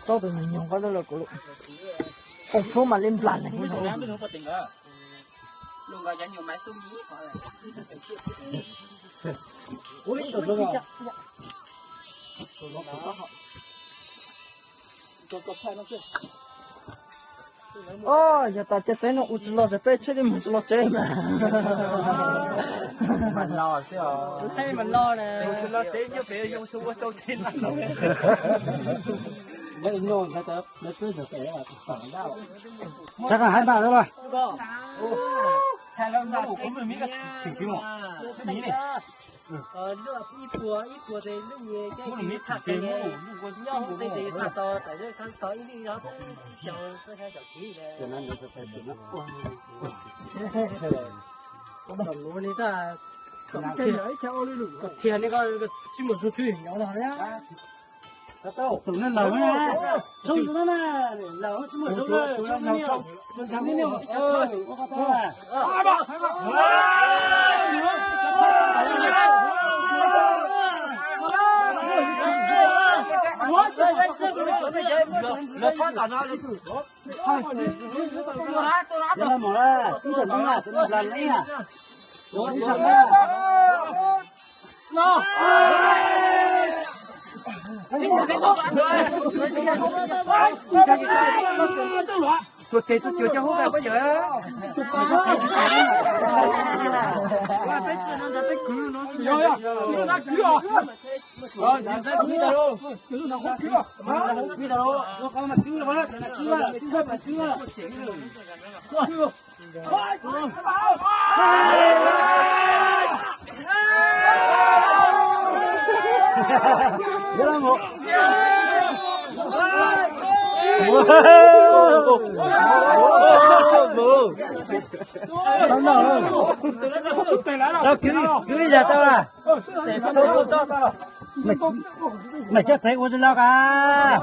Tau tus nyuag nyoog ko los kuv, foom foob mas li nplas ne. Yog tas cia teb no ua tsis los ces peb tsheb li mus tsis los tsev mas. Tsheb mas no, ua tsis los tsev nyob pem ua tau tsev lawm. Tsheb haib npaj xwb los. Thiaj li ko tsis mus zoo twg nyob no. Tus no laus na, tshoob tus no na, laus tsis mus zoo, tshoob no, tshoob no. Tsuas tes tsuas cuag cov hub koj yawg. Peb tsis no ntawd peb kwv no. Kwv yam tau, mej coj tes ua zis los as.